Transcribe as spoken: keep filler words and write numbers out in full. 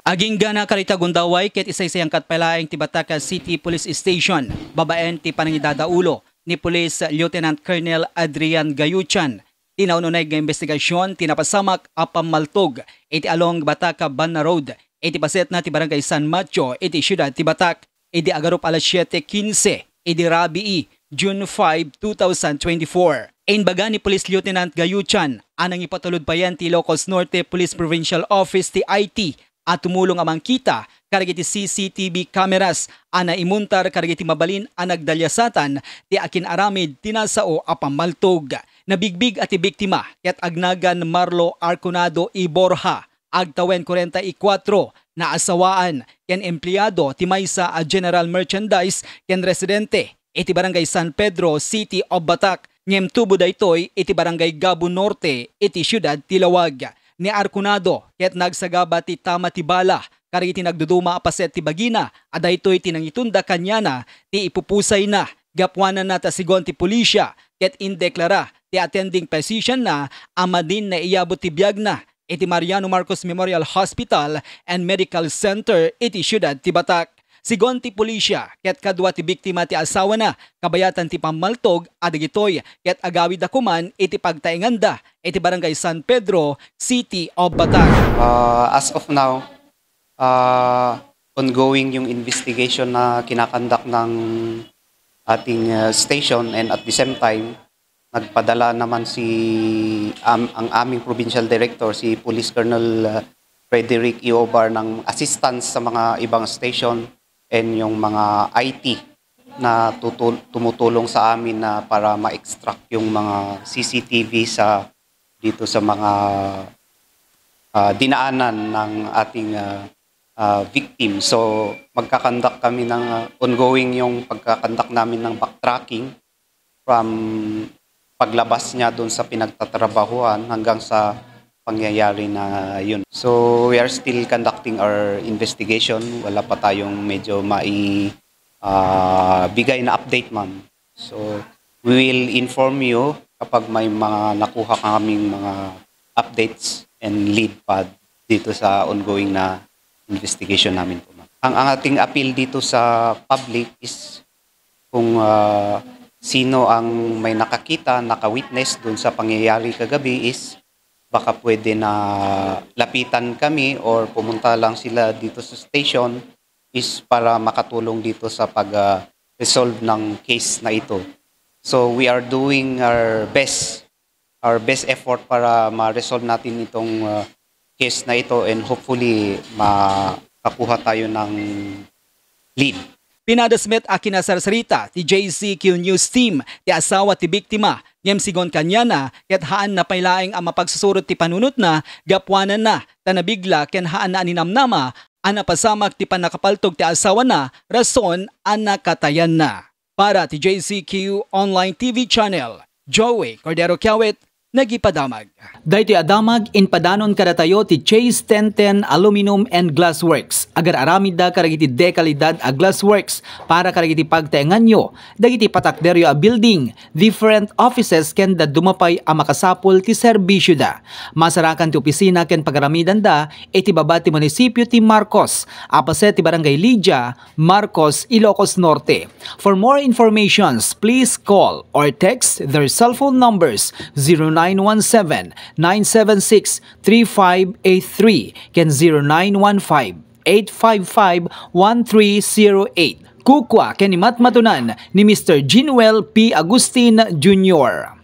Agingga na karita gundaway ket isaysayangkat pay laeng ti Batac City Police Station babaen ti panangidadaulo ni Police Lieutenant Colonel Adrian Gayuchan. Ti naununeg nga imbestigasyon ti napasamak a pammaltog iti along Batac Banna Road iti pasetna ti Barangay San Mateo iti siudad ti Batac. Idi agarup alas siete quince, idi rabii, June five, two thousand twenty-four. Imbaga ni Police Lieutenant Gayuchan a nangipatulod payen ti Ilocos Norte Police Provincial Office ti I T a tumulong a mangkita kadagiti C C T V cameras a naimuntar kadagiti mabalin a nagdaliasatan ti akin-aramid ti nasao a pammaltog. Nabigbig a ti biktima ket agnagan Marlo Arconado y Borja, agtawen kuarenta y kuatro, naasawaan ken empleado ti maysa a general merchandise ken residente iti Barangay San Pedro, City of Batac, ngem tubo daytoy iti Barangay Gabo Norte iti siudad ti Laoag. Ni Arconado ket nagsagaba ti tama ti bala kadagiti nagduduma a paset ti bagina a daytoy ti nangitunda kaniana ti ipupusayna. Gapuananna ta sigon ti pulisya ket indeklara ti attending physician-na a madin naiyabut ti biagna iti Mariano Marcos Memorial Hospital and Medical Center iti siudad ti Batac. Sigon ti pulisya ket kadua ti biktima ti asawana kabayatan ti pammaltog a dagitoy ket agawidda koman iti pagtaenganda iti Barangay San Pedro, City of Batac. Uh, as of now, uh, ongoing yung investigation na kinakandak ng ating uh, station, and at the same time, nagpadala naman si am, ang aming provincial director, si Police Colonel uh, Frederick Iobar, ng assistance sa mga ibang station and yung mga I T na tutul- tumutulong sa amin na para ma-extract yung mga C C T V sa dito sa mga uh, dinaanan ng ating uh, uh, victim. So magkakandak kami ng uh, ongoing yung pagkakandak namin ng backtracking from paglabas niya doon sa pinagtatrabahuan hanggang sa pangyayari na yun. So we are still conducting our investigation. Wala pa tayong medyo mai uh, bigay na update, ma'am. So we will inform you kapag may mga nakuha kaming mga updates and lead pa dito sa ongoing na investigation namin po, ma'am. Ang, ang ating appeal dito sa public is kung uh, sino ang may nakakita, naka-witness doon sa pangyayari kagabi is baka pwede na lapitan kami or pumunta lang sila dito sa station is para makatulong dito sa pag-resolve ng case na ito. So we are doing our best, our best effort para ma-resolve natin itong uh, case na ito and hopefully makakuha tayo ng lead. Pinadasmet a kinasarsarita ti J C Q News Team ti asawa ti biktima, ngem sigon kaniana ket haanna pay laeng a mapagsusurot ti panunotna gapuananna ta nabigla ken haanna a ninamnama a napasamak ti pannakapaltog ti asawana rason a nakatayanna. Para ti J C Q Online T V Channel, Joey Cordero Kiawit, nagipadamag. Daytoy a damag impadanon kadatayo ti Chase ten ten Aluminum and Glassworks. Agar-aramidda kadagiti dekalidad a glassworks para kadagiti pagtaenganyo dagiti patakderyo a building, different offices ken dadduma pay a makasapul ti serbisioda. Masarakan ti opisina ken pagaramidanda iti baba ti munisipio ti Marcos, a paset ti Barangay Lydia, Marcos, Ilocos Norte. For more informations, please call or text their cell phone numbers zero nine one seven, nine seven six, three five eight three ken zero nine one five, eight five five, one three zero eight. Kukua ken ni matmatunan ni Mister Jinuel P. Agustin Junior.